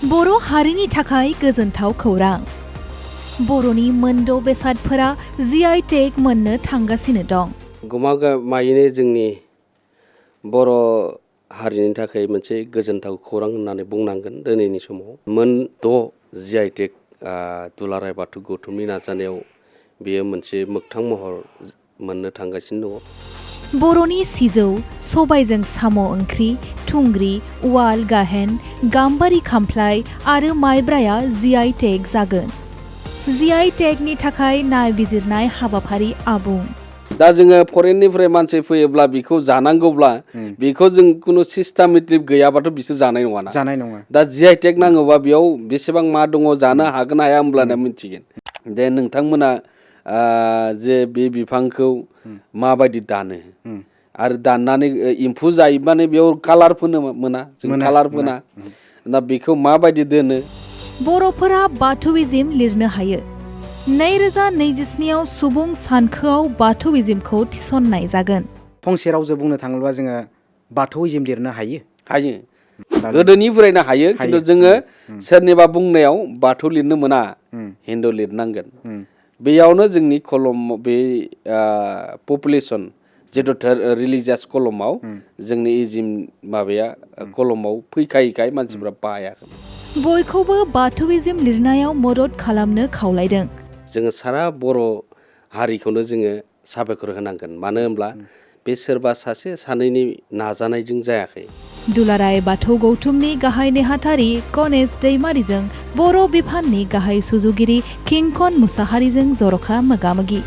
बर' हारिनि थाखाय गोजोनथाव खौरां। बर'नि मोनद' बेसादफोरा GI टेग मोननो थांगासिनो दं। गमामायैनो जोंनि बर' हारिनि थाखाय मोनसे गोजोनथाव खौरां होननानै बुंनांगोन। दिनैनि समाव मोनद' GI टेग दुलाराय बाथौ गौथुमनि नाजानायाव बेयो मोनसे मोगथां महर मोननो थांगासिनो दङ। बर'नि सिजौ, सबायजों साम' ओंख्रि, थुंग्रि, उवाल गाहेन, गाम्बारि खामफ्लाय आरो माइब्राया GI टेग जागोन। GI टेगनि थाखाय नायबिजिरनाय हाबाफारि आबुं। दा जोङो फरेननिफ्राय मानसि फैयोब्ला बेखौ जानांगौब्ला बेखौ जों कुनु सिस्टेमेटिक गैयाबाथ' बिसोर जानाय नङा। जानाय नङा। दा GI टेग नांगौबा बेयाव बेसेबां मा दङ जानो हागोन हाया होमब्लाना मिथिगोन। जे नोंथांमोना जे बे बिफांखौ माबायदि दानो आरो दाननानै एम्फौ जायोबानो बेयाव कालार फोनो मोना, जों कालार फोना। दा बेखौ माबायदि दोनो। बर'फोरा बाथौइज्म लिरनो हायो। 2027आव सुबुं सानखोआव बाथौइज्मखौ थिसननाय जागोन। फंसे रावजों बुंनो थाङोब्ला जोङो बाथौइज्म लिरनो हायो। हायो। गोदोनिफ्रायनो हायो, खिन्थु जोङो सोरनिबा बुंनायाव बाथौ लिरनो मोना, हिन्दु लिरनांगोन। बेयावनो जोंनि कलम बे पपुलेसन जिथु रिलिजियास कलमाव जोंनि इजिम माबाया कलमाव फैखायैखाय मानसिफ्रा बाहायाखै। बयखौबो बाथौइज्म लिरनायाव मदद खालामनो खावलायदों। जोङो सारा बर' हारिखौनो जोङो साबायखर होनांगोन। मानो होनब्ला बे सोरबा सासे सानैनि नाजानायजों जायाखै। दुलाराय बाथौ गौथुमनि गाहाय नेहाथारि गणेश दैमारिजों बर' बिफाननि गाहाय सुजुगिरि किंकन मुसाहारिजों जर'खा मोगामोगि।